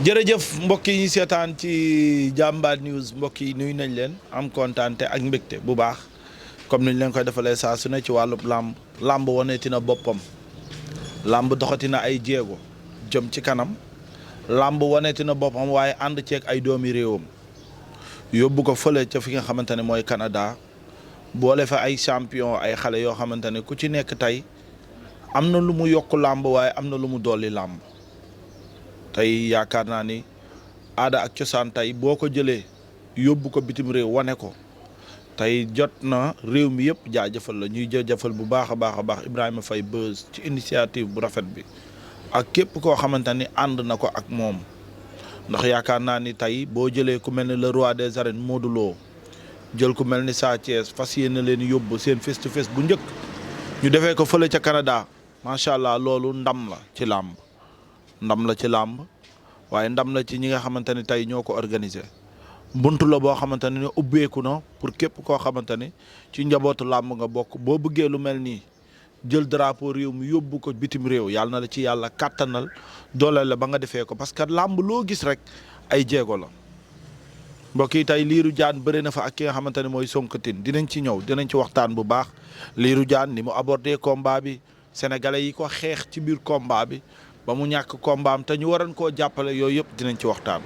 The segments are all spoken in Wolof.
jërëjëf mbokk yi ñu seetaan ci Jambaar News mbokk yi nuyu nañ leen am kontaante ak mbégte bu baax comme niñ leen koy defalee saa su ne ci wàllub làmb waneeti na boppam làmb doxati na ay jéego jëm ci kanam làmb waneeti na boppam waaye ànd ceeg ay doomi réewam yóbbu ko fële ca fi nga xamante ne mooy Canada boole fa ay champion ay xale yoo xamante ne ku ci nekk tey am na lu mu yokk làmb waaye am na lu mu dolli làmb tey yaakaar naa ni aada ak cosaan tey boo ko jëlee yóbbu ko bitim réew wane ko tey jot na réew mi yëpp jaajëfal la ñuy jaajëfal bu baax a baax Ibrahima Faye Beuz ci initiative bu rafet bi ak képp koo xamante ni ànd na ko ak moom ndax yaakaar naa ni tey boo jëlee ku mel ni le roi des arènes Modou Lo jël ku mel ni Sa Thiès fas yéene leen yóbbu seen face to face bu njëkk ñu defee ko fële ca Canada macha allah loolu ndam la ci làmb waaye ndam la ci ñi nga xamante ni tey ñoo ko organisé buntu la boo xamante ne ubbeeku na pour képp koo xamante ni ci njabootu làmb nga bokk boo bëggee lu mel nii jël drapeau réew mi yóbbu ko bitim réew yàlla na la ci yàlla kàttanal doole la ba nga defee ko parce que làmb loo gis rek ay jéego la mbokk yi tey Lirou Diane bëri na fa ak ki nga xamante ne mooy Sonkatin dinañ ci ñëw dinañ ci waxtaan bu baax Lirou Diane ni mu abordé combat bi sénégalais yi ko xeex ci biir combat bi ba mu ñàkk combat am te ñu waroon koo jàppale yooyu yëpp dinañ ci waxtaan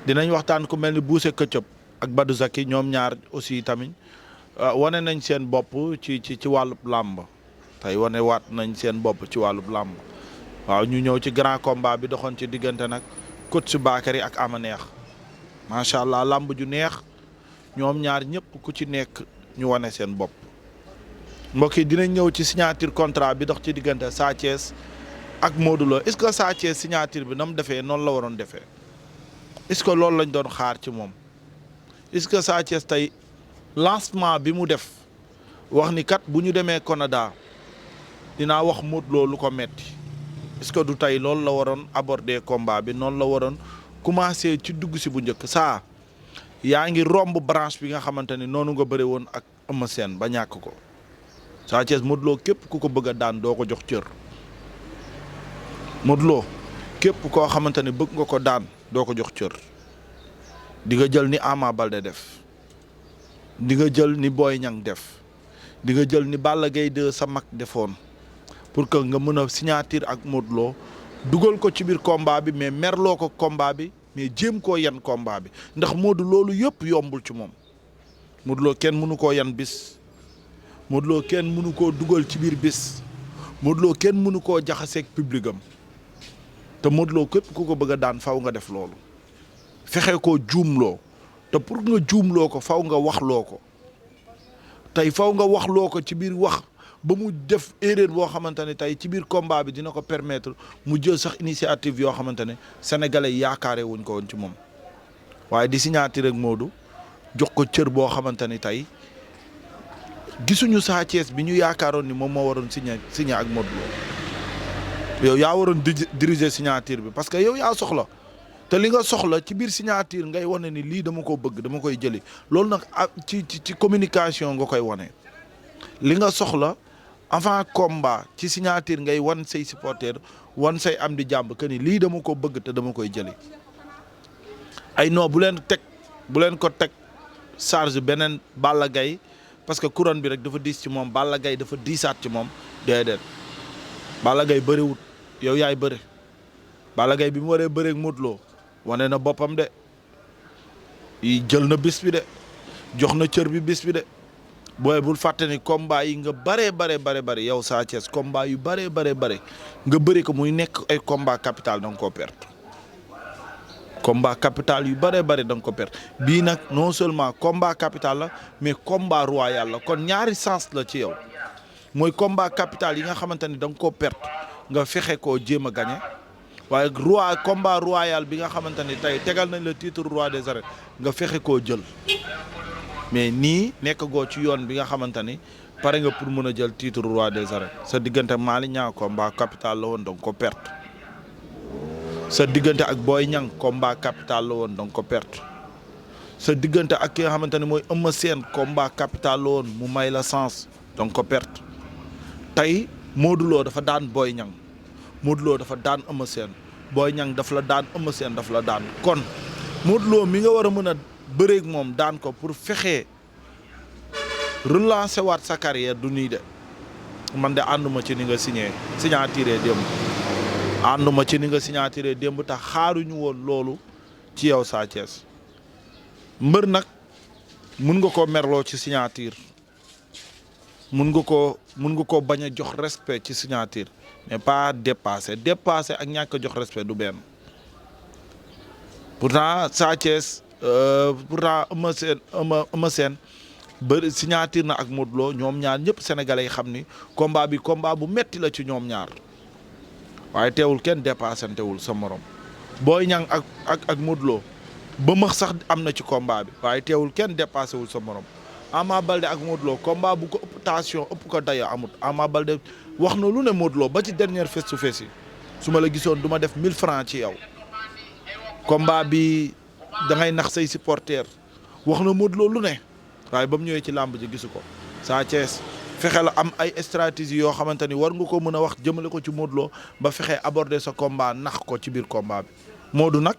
dinañ waxtaan ku mel ni Bousse Ketchup ak Badou Zaki ñoom ñaar aussi tamit wane nañ seen bopp ci wàllub làmb tey wane waat nañ seen bopp ci wàllub làmb waaw ñu ñëw ci grand combat bi doxoon ci diggante nag Coach Bakary ak Ama Neex macha allah làmb ju neex ñoom ñaar ñëpp ku ci nekk ñu wane seen bopp mbokk yi dinañ ñëw ci signature contrat bi dox ci diggante Sa Thiès ak Modou Lo est-ce que Sa Thiès signature bi na mu defee noonu la waroon defee est-ce que loolu lañ doon xaar ci moom est-ce que Sa Thiès tey lancement bi mu def wax ni kat bu ñu demee Canada dinaa wax Modou Lo lu ko metti est-ce que du tey loolu la waroon aborder combat bi noonu la waroon commencer ci dugg si bu njëkk saa yaa ngi romb branche bi nga xamante ni noonu nga bëre woon ak Eumeu Sène ba ñàkk ko Sa Thiès Modou Lo képp ku ko bëgg a daan doo ko jox cër Modou Lo képp koo xamante ne bëgg nga ko daan doo ko jox cër di nga jël ni Ama Baldé def di nga jël ni Boy Niang def di nga jël ni Balla Gaye 2 sa mag defoon pour que nga mën a signature ak Modou Lo dugal ko ci biir combat bi mais merloo ko combat bi mais jéem koo yan combat bi ndax Modou loolu yëpp yombul ci moom Modou Lo kenn mënu koo yan bis Modou Lo kenn mënu koo dugal ci biir bis Modou Lo kenn mënu koo jaxaseeg public am te Modou Lo képp ku ko bëgg a daan faw nga def loolu fexe koo juumloo te pour nga juumloo ko faw nga waxloo ko tey faw nga waxloo ko ci biir wax ba mu def erreur boo xamante ne tey ci biir combat bi dina ko permettre mu jël sax initiative yoo xamante ne sénégalais yaakaare wuñ ko woon ci moom waaye di signature ak Modou jox ko cër boo xamante ni tey gisuñu Sa Thiès bi ñu yaakaaroon ni moom moo waroon signé ak Modou Lo yow yaa waroon diriger signature bi parce que yow yaa soxla te li nga soxla ci biir signature ngay wane ni lii dama ko bëgg dama koy jëli loolu nag ci communication nga koy wane li nga soxla avant combat ci signature ngay wan say supporter wan say am di jàmb que ni lii dama ko bëgg te dama koy jëli ay non bu leen ko teg charge beneen Balla Gaye parce que couronne bi rek dafa diis ci moom Balla Gaye dafa diisaat ci moom déedéet Balla Gaye bëriwut yow yaay bëri Balla Gaye bi mu waree bëreeg Modou Lo wane na boppam de jël na bis bi de jox na cër bi bis bi de booy bul fàtte ni combat yi nga bare yow Sa Thiès combat yu bare nga bëri ko muy nekk ay combat capital da nga koo perte combat capital yu bare da nga ko perte bii nag non seulement combat capital la mais combat royal la kon ñaari sens la ci yow mooy combat capital yi nga xamante ni da nga koo perte nga fexe koo jéem a gagné waaye combat royal bi nga xamante ni tey tegal nañ le titre roi des arènes nga fexe koo jël mais nii nekk goo ci yoon bi nga xamante ni pare nga pour mën a jël titre roi des arènes sa diggante Malick Niang combat capital la woon da nga ko perte sa diggante ak Boy Niang combat capital la woon da nga ko perte sa diggante ak ki nga xamante ni mooy Eumeu Sène combat capital la woon mu may la sens da nga ko perte tey Modou Lo dafa daan Boy Niang Modou Lo dafa daan Eumeu Sène Boy Niang daf la daan Eumeu Sène daf la daan kon Modou Lo mi nga war a mën a bëreeg moom daan ko pour fexe relancer waat sa carrière du nii de man de ànduma ci ni nga signature démb ànduma ci ni nga signature démb tax xaaruñu woon loolu ci yow Sa Thiès mbër nag mun nga koo merloo ci signature mun nga ko bañ a jox respect ci signature mais pas dépasser ak ñàkk a jox respect du benn pourtant Sa Thiès pourtant Eumeu Sène bëri signature na ak Modou Lo ñoom ñaar ñëpp sénégalais yi xam ni combat bi combat bu metti la ci ñoom ñaar waaye teewul kenn dépassantewul sa morom Boy Niang ak Modou Lo ba max sax am na ci combat bi waaye teewul kenn dépassé wul sa morom Ama Baldé ak Modou Lo combat bu ko ëpp tension ëpp ko daya amut Ama Baldé wax na lu ne Modou Lo ba ci dernière face to face yi su ma la gisoon du ma def 1000 francs ci yow combat bi da ngay nax say supporters wax na Modou Lo lu ne waaye ba mu ñëwee ci làmb ji gisu ko Sa Thiès fexe la am ay stratégie yoo xamante ni war nga ko mën a wax jëmale ko ci Modou Lo ba fexe aborder sa combat nax ko ci biir combat bi Modou nag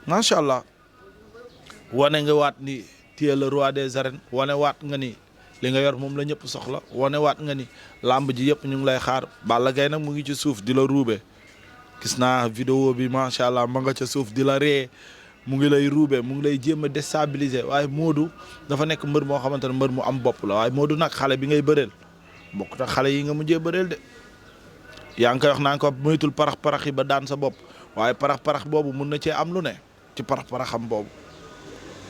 macha allah wane nga waat ni tu es le roi des arènes wane waat nga ni li nga yor moom la ñëpp soxla wane waat nga ni làmb ji yëpp ñu ngi lay xaar Balla Gaye nag mu ngi ci suuf di la ruube gis naa vidéo bi macha allah ma nga ca suuf di la ree mu ngi lay ruube mu ngi lay jéem a déstabiliser waaye Modou dafa nekk mbër moo xamante ne mbër mu am bopp la waaye Modou nag xale bi ngay bëreel bokkut ak xale yi nga mujjee bëreel de yaa ngi koy wax naa ko moytul parax-parax yi ba daan sa bopp waaye parax-parax boobu mun na cee am lu ne ci parax-paraxam boobu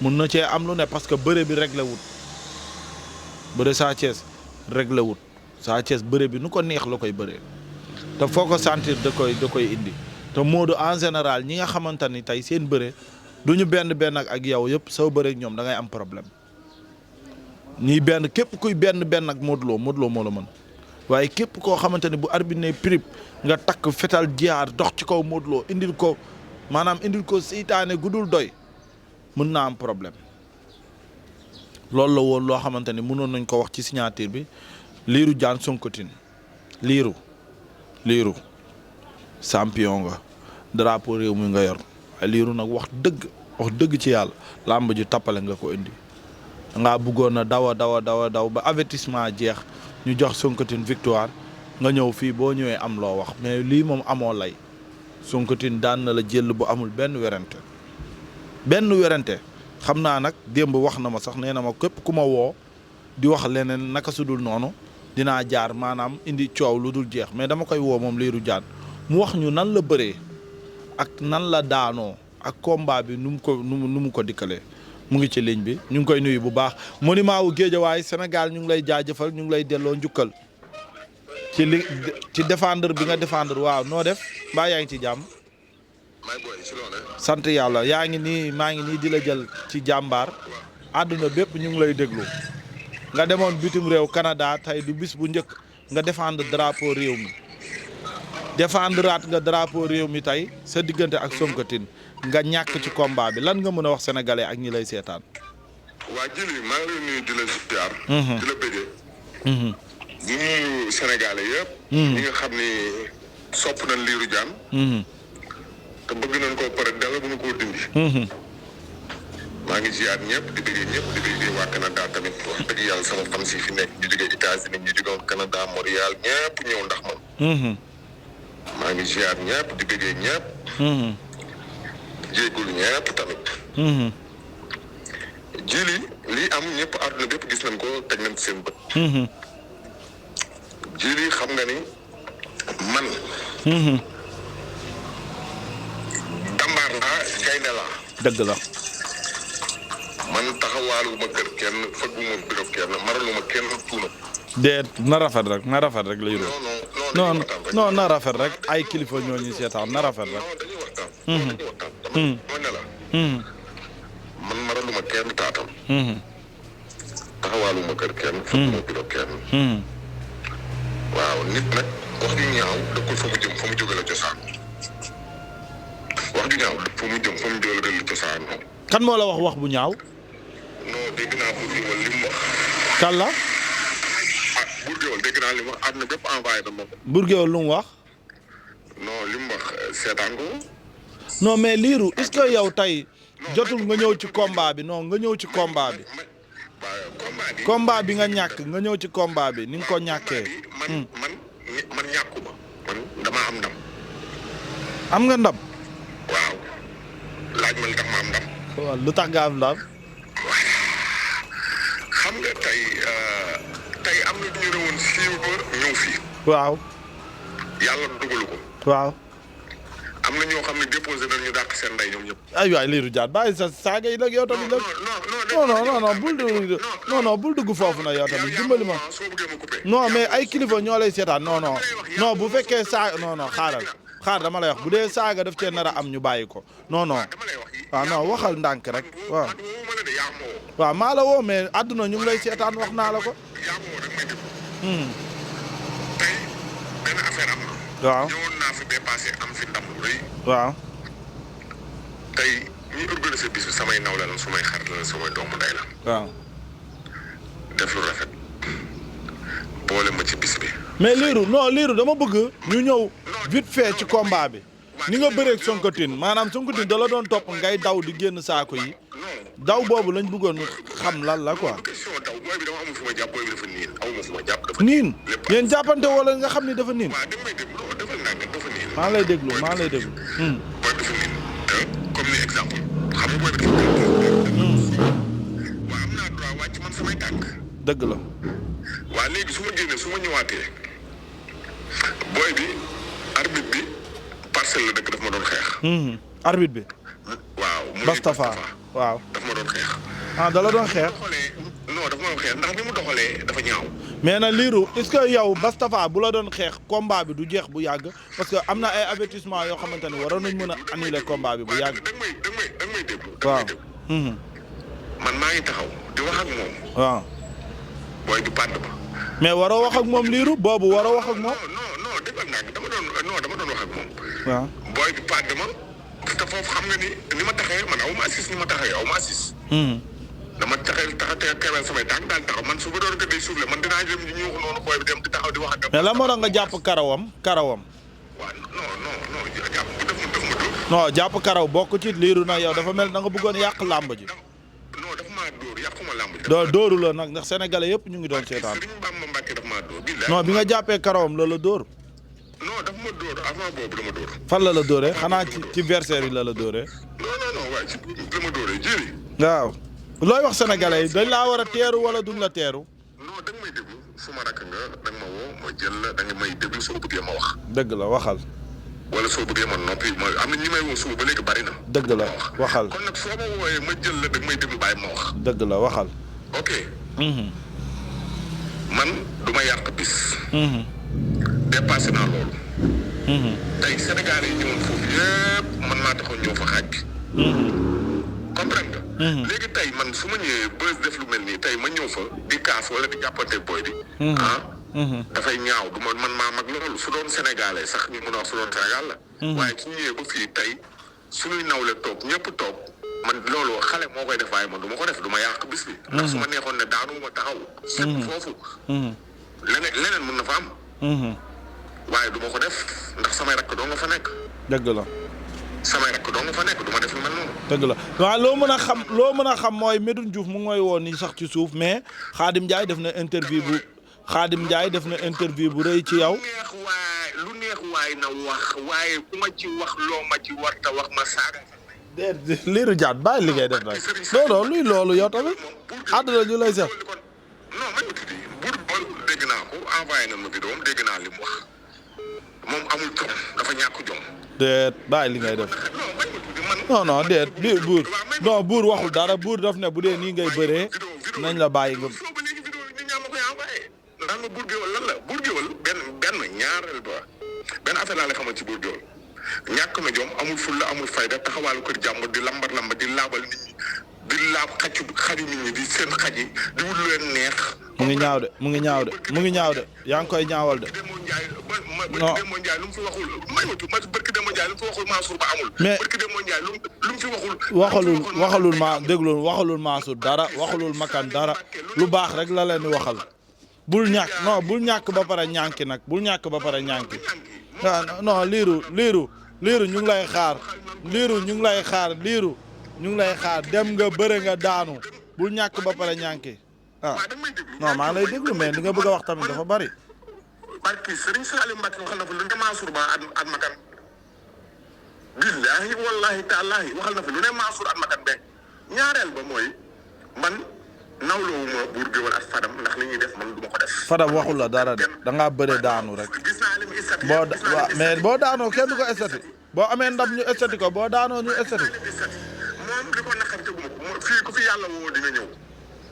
mun na cee am lu ne parce que bëre bi réglé wut bëre Sa Thiès réglé wut Sa Thiès bëre bi nu ko neex la koy bëree te foo ko sentir da koy indi te Modou en général ñi nga xamante ni tey seen bëre du ñu benn ak yow yëpp soo bëree ñoom da ngay am problème ñii benn képp kuy benn ak Modou Lo moo la mën waaye képp koo xamante ni bu arbitre ne prip nga takk fetal jiyaar dox ci kaw Modou Lo indil ko seytaane gudul doy mën naa am problème loolu la woon loo xamante ni mënoon nañ ko wax ci signature bi Lirou Diane Sonkotin liiru champion nga drapeau réew mi nga yor waaye Lirou nag wax dëgg ci yàlla làmb ji tappale nga ko indi dangaa bëggoon a daw ba avertissement jeex ñu jox Sonkotin victoire nga ñëw fii boo ñëwee am loo wax mais lii moom amoo lay Sonkotin daan na la jël bu amul benn werante xam naa nag démb wax na ma sax nee na ma képp ku ma woo di wax leneen naka su dul noonu dinaa jaar maanaam indi coow lu dul jeex mais dama koy woo moom Lirou Diane mu wax ñu nan la bëree ak nan la daanoo ak combat bi nu mu ko dikkalee mu ngi ci ligne bi ñu ngi koy nuyu bu baax monument wu Guédiawaye Sénégal ñu ngi lay jaajëfal ñu ngi lay delloo njukkal ci défendre bi nga défendre waaw noo def mbaa yaa ngi ci jàmm sant yàlla maa ngi nii di la jël ci jàmbaar àdduna bépp ñu ngi lay déglu nga demoon bitim réew Canada tey du bis bu njëkk nga défendre drapeau réew mi défendraat nga drapeau réew mi tey sa diggante ak Sonkotin nga ñàkk ci combat bi lan nga mën a wax sénégalais ak ñi lay seetaan. waa jëli maa ngi lay nuyu di la ziar. di la bëggee. di nuyu sénégalais yëpp. ñi nga xam ni sopp nañ Lirou Diane. te bëgg nañ koo pare dara bu ñu koo dindi. maa ngi ziar ñëpp di bëggee waa Canada tamit wax dëgg yàlla sama fan si fi nekk ñu jógee États-Unis ñu jógee Canada Montréal ñëpp ñëw ndax man. maa ngi ziar ñëpp di bëggee ñëpp. jéegul ñëpp tamit. jili lii am ñëpp àdduna bépp gis nañ ko teg nañ seen bët. jili xam nga ni man. dambaar laa gaynde laa. dëgg la. man taxawaaluma kër kenn fëgguma biro kenn maraluma kenn tuuna. déet na rafet rek la yuroo. non na rafet rek ay kilifa ñoo ñu seetaan na rafet rek. dañuy waxtaan. man maraluma kenn taatam. taxawaaluma kër kenn. fëgguma biro kenn. waaw nit nag wax ju ñaaw dëkkul fa mu jëm fa mu jóge la cosaan. wax ju ñaaw fa mu jëm fa mu jóge la cosaan. kan moo la wax bu ñaaw. non dégg naa Bour Gueweul li mu wax. kan la. Bour Gueweul dégg naa li mu wax àdduna bépp envoyé na ma ko. Bour Gueweul lu mu wax. non li mu wax seetaan ko. non mais liiru est-ce que yow tey jotul nga ñëw ci combat bi non nga ñëw ci combat bi. combat bi nga ñàkk nga ñëw ci combat bi ni nga ko ñàkkee. man ñàkkuma man damaa am ndam. am nga ndam. waaw laaj ma lu tax ma am ndam. waaw lu tax nga am ndam. xam nga tey am na ñu ne woon siiw ba ñëw fii. waaw. yàlla dugalu ko. waaw. am na ñoo xam ne déposé nañu dàq seen ndey ñoom ñëpp. ay waay Lirou Diane bàyyi sa saaga yi nag yow tamit nag. non bul dugg foofu nag yow tamit dimbali ma. non mais ay kilifa ñoo lay seetaan non bu fekkee saaga non xaar dama lay wax bu dee saaga daf cee nar a am ñu bàyyi ko non waaw non waxal ndànk rek waaw. waaw maa la woo mais àdduna ñu ngi lay seetaan wax naa la ko. tey benn affaire am na. waaw ñëwoon naa fi dépassé am fi ndam lu rëy. waaw. tey ñi organisé bis bi samay nawle la sumay xarit la sumay doomu ndey la. waaw. def lu rafet boole ma ci bis bi. mais Lirou dama bëgg ñu ñëw vite fait ci combat bi ni nga bëreeg Sonkotin maanaam Sonkotin da la doon topp ngay daw di génn saako yi daw boobu lañ bëggoon xam lan la quoi. question daw booy bi dama amul fu ma jàpp booy bi dafa niin amuma fu ma jàpp dafa niin yéen jàppante wala nga xam ni dafa niin. waaw da nga may déglu dafa nang dafa niin. maa lay déglu. booy bi dafa niin comme ni exemple xam nga booy bi dafa waaw am naa droit wàcc man samay tànk. dëgg la. waaw léegi su ma génnee su ma ñëwaatee booy bi arbitre bi parcelle la dëkk daf ma doon xeex. arbitre bi. waaw Bastafa waaw. daf ma doon xeex. da la doon xeex. non daf ma doon xeex ndax ni mu doxalee dafa ñaaw. mais nag Lirou est-ce que yow Bastafa bu la doon xeex combat bi du jeex bu yàgg parce que am na ay avertissement yoo xamante ni waroon nañ mën a annuler combat bi bu yàgg. da nga may déglu. waaw. man maa ngi taxaw di wax ak moom. waaw. booy du pàdd ba. mais waroo wax ak moom Lirou boobu waroo wax ak moom. non déggal naa dama doon wax ak moom. waaw. booy bi pàdd ma te foofu xam nga ni ma taxee man aw ma assis ni ma taxee aw ma assis. dama taxee kewel samay tànk daal taxaw man su ma doon tëddee suuf la man dinaa dem ñu ñuux noonu booy bi dem di taxaw di wax ak. mais lan moo tax nga jàpp karawam. waaw non jàpp daf ma dóor. non jàpp karaw bokk ci Lirou nag yow dafa mel da nga bëggoon yàq làmb ji. non dafa maa dóor yàquma làmb ji. dóoru la nag ndax sénégalais yëpp ñu ngi doon seetaan. Sëriñ Bamba Mbàkke dafa maa dóor. non bi nga jàppee karawam la dóor. non dafa ma dóor avant boobu dama dóor. fan la dóoree xanaa ci versaire yi la dóoree. non waaye ci dama dóoree jëli. waaw. looy wax sénégalais yi dañ laa war a teeru wala duñ la teeru. non da nga may déglu su ma rakk nga da nga ma woo ma jël la da nga may déglu soo bëggee ma wax. dëgg la waxal. wala soo bëggee ma noppi ma am na ñi may woo suba ba léegi bari na. dëgg la waxal. kon nag soo ma wooyee ma jël la da nga may déglu bàyyi ma wax. dëgg la waxal. ok. man du ma yàq bis. dépassé naa loolu. tey Sénégal yi ñëwoon foofu yëpp man maa taxoon ñëw fa xaaj bi. comprendre nga. léegi tey man su ma ñëwee bës def lu mel nii tey ma ñëw fa di kaas wala di jàppante booy bi. dafay ñaaw du man maa mag loolu su doon sénégalais sax ñu mën a wax su doon Sénégal la. waaye su ñëwee ba fii tey suñuy nawle toog ñëpp toog man loolu xale moo koy def waaye man du ma ko def du ma yàq bis bi. ndax su ma neexoon ne daanu ma taxaw. surtout foofu. leneen mën na fa am. waaye du ma ko def ndax samay rakk doo nga fa nekk. dëgg la. samay rakk doo nga fa nekk du ma def lu mel noonu. dëgg la waaw loo mën a xam mooy Medoune Diouf mu ngi mooy woon nii sax ci suuf mais Khadim Ndiaye def na interview bu rëy ci yow. lu neex waay na wax waaye ku ma ci wax loo ma ci war ta wax ma saaga. déedéet Lirou Diane bàyyi li ngay def nag non luy loolu yow tamit àdduna ñu lay seet. non man buur bool dégg naa ko envoyé na ma vidéo dégg naa li mu wax moom amul jom dafa ñàkk jom. déet bàyyi li ngay def non déet buur waxul dara buur daf ne bu dee nii ngay bëree nañ la bàyyi nga. ndax ma buur géwal lan la buur géwal benn ñaareel ba benn affaire laa lay xamal ci buur géwal ñàkk na jom amul fulla amul fayda taxawaalu kër jàmbur di lambar di laabal nit ñi di laab xaju nit ñi di seen xaj yi di wut lu leen neex. mu ngi ñaaw de yaa ngi koy ñaawal de. non Demba Ndiaye lu mu fi waxul barki Demba Ndiaye lu mu fi waxul Mansour Ba amul. mais barki Demba Ndiaye lu mu fi waxul. waxalul Mansour dara waxalul Makan dara lu baax rek la leen di waxal. bul ñàkk ba pare ñànki nag bul ñàkk ba pare ñànki. non liiru ñu ngi lay xaar liiru ñu ngi lay xaar liiru ñu ngi lay xaar dem nga bëre nga daanu bul ñàkk ba pare ñànki ah non maa ngi lay déglu mais li nga bëgg a wax tamit dafa bari. barki Serigne Salim Mbacke waxal na fa lu ne Mansour Ba at makan billahi wallahi taalaahi waxal na fa lu ne Mansour at makan be ñaareel ba mooy man nawloowuma buur géwal ak Fadam ndax li ñuy def man du ma ko def. Fadam waxul la dara de da ngaa bëre daanu rek. gis naa li mu estati mais boo daanoo kenn du ko estati boo amee ndam ñu estati ko boo daanoo ñu estati. moom li ko naqari teguma ko fii ku fi yàlla woo di nga ñëw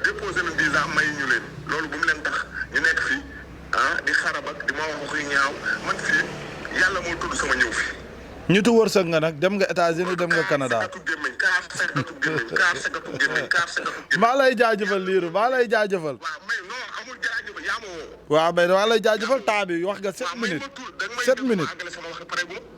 déposé na visa may ñu leen loolu bu mu leen tax ñu nekk fii di xarab ak di ma wax waxi ñaaw man fii yàlla moo tudd sama ñëw fii. ñitu wërsëg nga nag dem nga États-Unis dem nga Canada. maa lay jaajëfal liiru maa lay jaajëfal. waaw mais maa lay jaajëfal temps bi wax nga 7 minutes 7 minutes.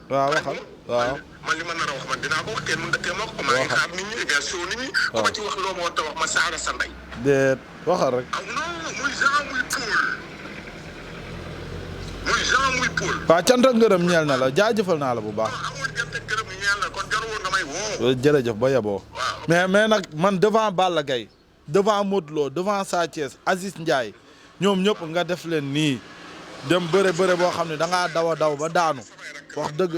waaw waxal waaw. man li ma nar a wax man dinaa ko wax kenn mën na ma wax ko. maa ngi xaar nit ñi émission nit ñi. waaw ku ma ci wax loo ma war a wax ma saaga sa ndey. déet waxal rek. non muy Jean muy Paul. muy Jean muy Paul. waaw cant ak ngërëm ñeel na la jaajëfal naa la bu baax. amul cant ak ngërëm ñeel na kon jarul woon nga may woo. jërëjëf ba yeboo. mais nag man devant Balla Gaye devant Modou Lo devant Sa Thiès Aziz Ndiaye ñoom ñëpp nga def leen nii dem bëre boo xam ne da ngaa daw a daw ba daanu wax dëgg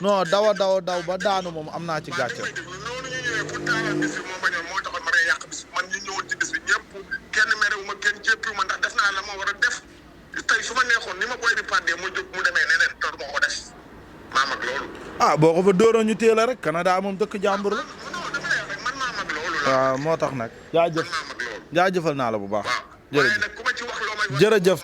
non daw a daw ba daanu moom am naa ci gàcce. noonu ñu ñëwee pour taalal bis bi moo bañoon moo taxoon ma day yàq bis man ñu ñëwoon ci bis bi ñëpp kenn merewu ma kenn jéppiwu ma ndax def naa la ma war a def tey su ma neexoon ni ma boy bi pàddee mu jóg mu demee neneen tor ma ko def maa mag loolu. ah boo ko fa dóoroon ñu téel rek Canada moom dëkk jàmbur la. non dama lay wax rek man maa mag loolu la. waaw moo tax nag. man maa mag loolu. jaajëfal naa la bu baax. waaye nag ku ma ci wax loo may. jërëjëf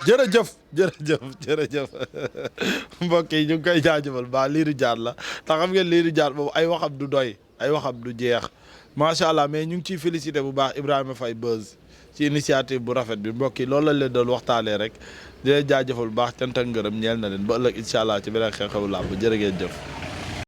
mbokk yi ñu ngi koy jaajëfal ba Lirou Diane la te xam ngeen Lirou Diane boobu ay waxam du doy ay waxam du jeex macha allah mais ñu ngi ciy félicité bu baax Ibrahima Faye Beuz ci initiative bu rafet bi mbokk yi loolu lañ leen doon waxtaanee rek di leen jaajëfal bu baax cant ak ngërëm ñeel na leen ba ëllëg incha allah ci beneen xew-xewu làmb jërë ngeen jëf.